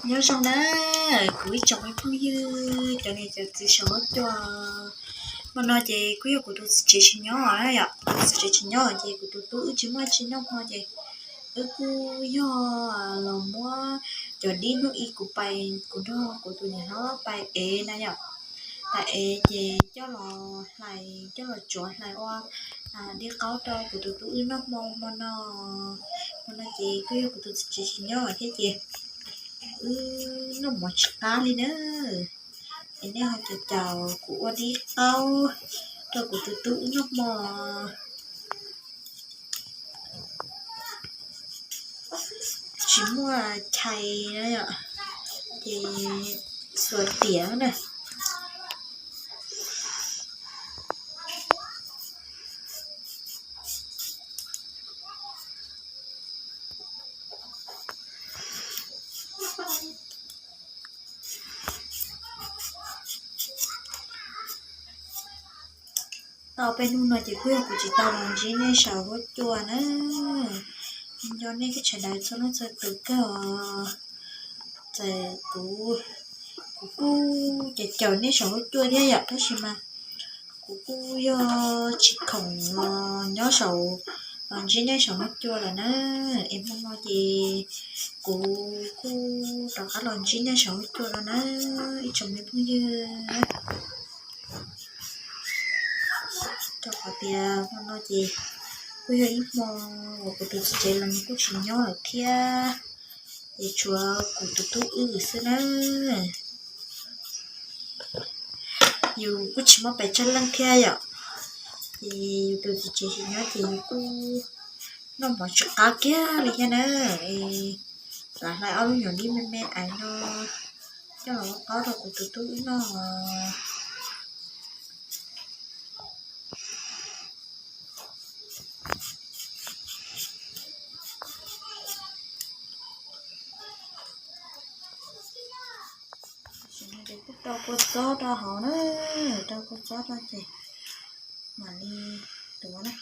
Nyob zoo na, kuv ib tsoom me phooj ywg cov niam cov txiv saum huab cua. Hmo no ces kuj yog kuv tus txiv tsev tsis nyob na yom, kuv tus txiv tsev tsis nyob ces kuv tus tub wb tsis muaj tsis noj hmo ces wb kuj yog los muab cov dib hnub ib kuv pais, kuv nrog kuv tus niam hlob pais ev na yom. Pais ev ces coj los hlais, coj los tsuav hlais ua dib qaub rau kuv tus tub wb noj hmo hmo no. Hmo no ces kuj yog kuv tus txiv tsev tsis nyob thiab ces wb noj mov tsis qab li na. Es nej ho caum caum kuv ua dib qaub rau kuv tus tub wb noj hmo. Tsis muaj chais na yom, ces xuas tiav na. Tau peb hnub no ces kuj yog kuv tsis tau los ntsib nej saum huab cua na. Nco nej teb chaws dawb txhua leej txhua tus kawg os. Txawm kuv, kuv kuj caum caum nej saum huab cua thiab yom, tab sis mas kuv kuj yog tsis khoom los nyob saum, los ntsib nej saum huab cua lawm na. Es hmo no ces kuv kuj rov qab los ntsib nej saum huab cua no na, ib tsoom me phooj ywg. Rau qhov tias hmo no ces kuj yog ib hmo uas kuv tus txiv tsev los nws kuj tsis nyob lawm thiab, ces tshuav kuv tus tub wb xwb na. Yus kuj tsis muaj pes tsawg leej thiab yom, ces yus tus txiv tsev tsis nyob ces yus kuj noj mov tsis qab kiag li thiab na. Xav hlais ob lub nyuam dib me me ais no coj los qaub rau kuv tus tub wb noj. Kuj rau kua txob rau hauv na, rau kua txob rau ces mam li tuav na.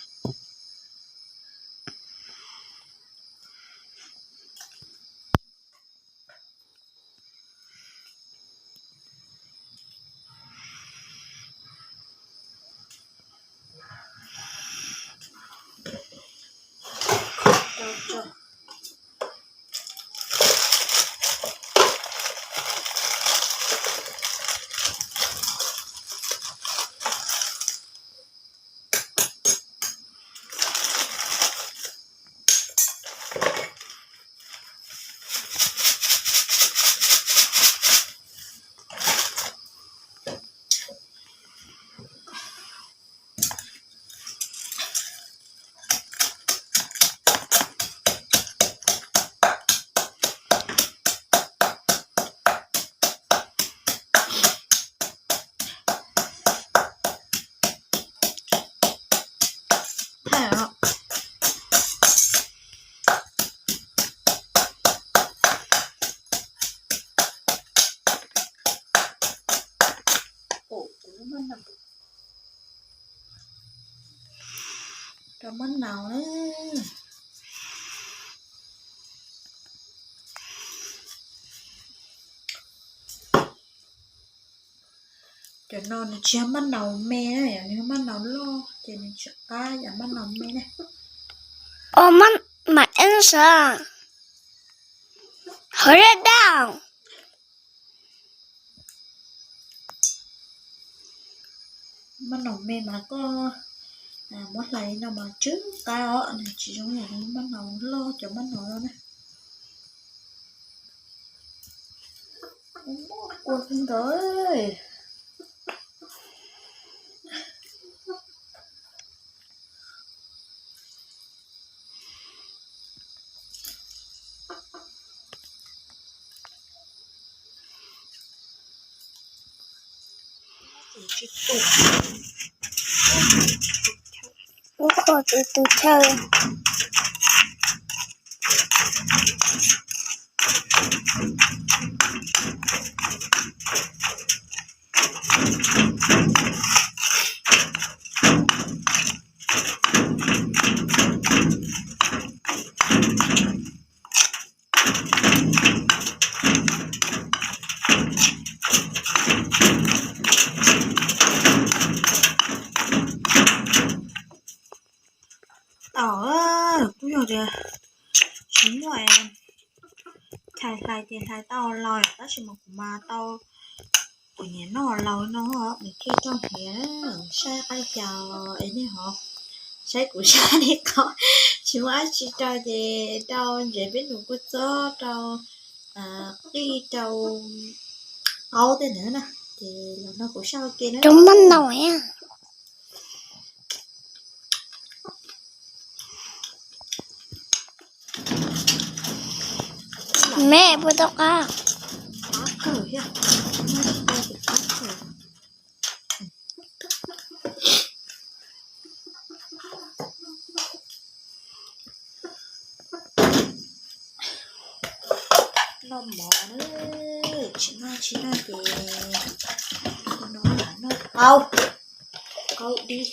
Rau mab naus na. Cov no nws tsis yog mab naus me na, yog nws yog mab naus loj ces nws tsis qab yam mab naus me na. Ua mab mam eeb sav hov rab daj. Mab naus me mas koj muab hlais li no mas tsw qab os, nws tsis zoo yam li mab naus loj, cov mab naus loj na. Kua ntawd. Ub, koj tus tus chaw. Hlais hlais ces hlais tau los tab sis mas kuv mas tau, kuv nyiam noj laus no, nws thiaj raug hniav, saib qab li cas es nej ho saib kuv sab li qhov tsis muaj dab tsi rau ces rau ntsev peb nus kua txob rau qij rau qaub tej ntawd na, ces los nrog kuv sab ua ke na. Cov maj naum a. Me puas tau qab? Noj mov na, tsis noj tsis noj ces no lam noj qaub, qaub dib.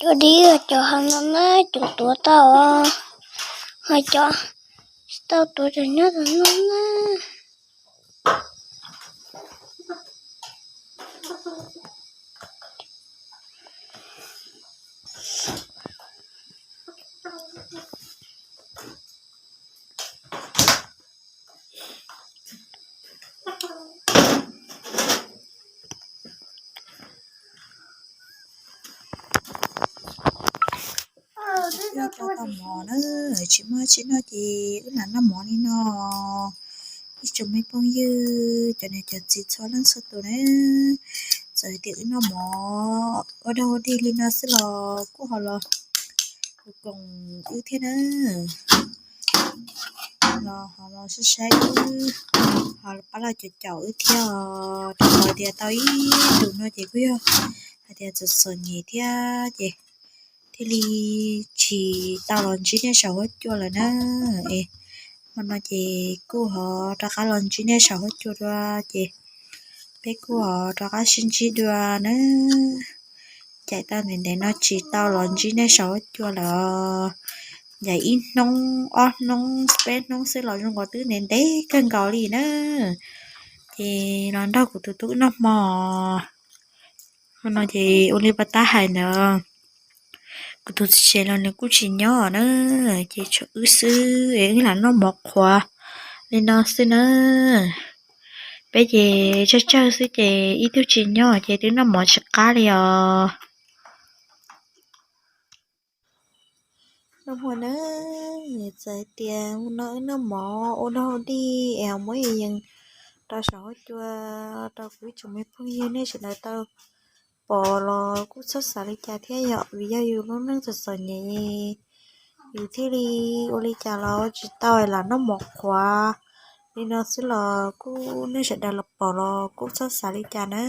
Cov dib cov hau no na, cov tuav tau, ho cov tsis tau tuav cov nyob tom no na. Twb tau tau mov na, tsis muaj tsis noj ces wb lam noj mov li no. Ib tsoom me phooj ywg cov niam cov txiv txhua leej txhua tus na, txawm tias wb noj mov ua dog ua dig li no xwb los kuj ho los koom wb thiab na, los ho los saib saib wb, ho pab los caum caum wb thiab os. Rau qhov tias tau ib ntus no ces kuj yog hais tias txom txom nyem thiab ces thiaj li tsis tau los ntsib nej saum huab cua lawm na. Es hmo no ces kuj ho rov qab los ntsib nej saum huab cua dua ces peb kuj ho rov qab sib ntsib dua na. Ncaim tau ntev ntev no tsis tau los ntsib nej saum huab cua lawm, ncaim ib hnub ob hnub peb hnub xwb los zoo nkaus twb ntev ntev kawg nkaus li na. Ces los nrog kuv tus tub noj hmo. Hmo no ces ua li pas tab hais ntawd, kuv tus txiv tsev los nws kuj tsis nyob na, ces tshuav wb xwb es wb lam noj mov qhuav li no xwb na. Peb ces tsawg tsawg xwb ces ib tug tsis nyob ces twb noj mov tsis qab li os. Noj hmo na, txawm tias hmo no wb noj mov ua dog dig es ho muab yees rau saum huab cua rau kuv ib tsoom me phooj ywg nej sawv daws tau pom los kuj txhob xav li cas thiab yom, vim yog yus lub neej txom txom nyem, yus thiaj li ua li cas los tsis tau lam noj mov qhuav li no xwb los kuj nej sawv daws los pom los kuj txhob xav li cas na.